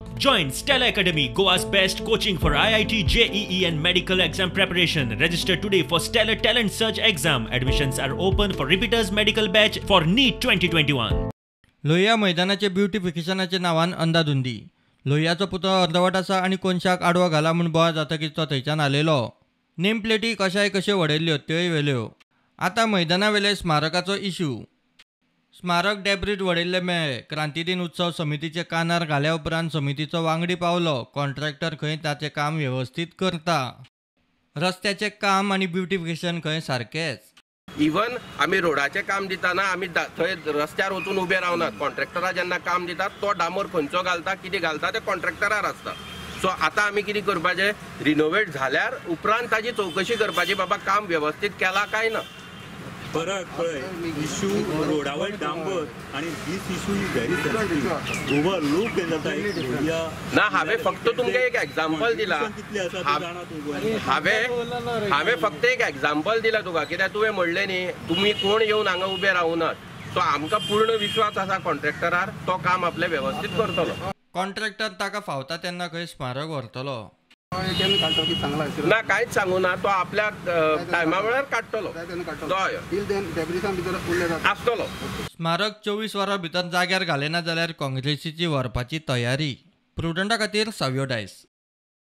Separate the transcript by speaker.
Speaker 1: Join Stella Academy, Goa's best coaching for IIT, JEE and medical exam preparation. Register today for Stellar Talent Search exam. Admissions are open for repeaters medical batch for NEET 2021.
Speaker 2: Lohia मैदानाचे ब्युटिफिकेशनाच्या नांवान अंदाधुंदी. लोहियाचो पुतळो अर्दवट आसा आनी कोनशाक आडवो घाला म्हूण बोवाळ जातकीच तो थंयच्यान हालयलो. नेम प्लेटी कशाय कश्यो वडयल्ल्यो त्योय व्हेल्यो. आतां मैदानावेले स्मारकाचो इश्यू. स्मारक डेब्रीज वडयल्ले मेळ्ळे. क्रांतीदीन उत्सव समितीचे कानार घाल्या उपरांत समितीचो वांगडी पावलो. कॉन्ट्रॅक्टर खंय ताचें काम वेवस्थीत करता. रस्त्याचें काम आनी ब्युटिफिकेशन खंय सारकेंच.
Speaker 3: इवन आमी रोडाचें काम दितना आमी थंय रस्त्यार वचून उबे रावनात. कॉन्ट्रॅक्टरा जेन्ना काम दितात तो डांबर खंयचो घालता, कितें घालता तें कॉन्ट्रॅक्टरार आसता. सो आतां आमी कितें करपाचें, रिनोवेट झाल्यार उपरांत ताजी चवकशी करपाची, बाबा काम वेवस्थीत केलां काय ना.
Speaker 4: परत पळय इशू रोडावयर डांबर आनी this issue is very sensitive. Overlook केल्लो जाता एक लोहिया.
Speaker 3: ना, हांवें फक्त तुमकां एक एग्जाम्पल दिला. हांवें फक्त एक एग्जाम्पल दिला तुका, कित्याक तुवें म्हणलें न्ही तुमी कोण येवन हांगा उबे रावनात. सो आमकां पूर्ण विश्वास आसा कॉन्ट्रॅक्टरार, तो काम आपलें वेवस्थीत करतलो.
Speaker 2: कॉन्ट्रॅक्टर ताका फावता तेन्ना खंय स्मारक व्हरतलो.
Speaker 3: ना, कांयच सांगू ना, तो आपल्या टायमा वेळार काडटलो. आसतलो.
Speaker 2: स्मारक 24 वरां भितर जाग्यार घालें ना जाल्यार काँग्रेसीची व्हरपाची तयारी. प्रुडंटा खातीर सावियो डायस.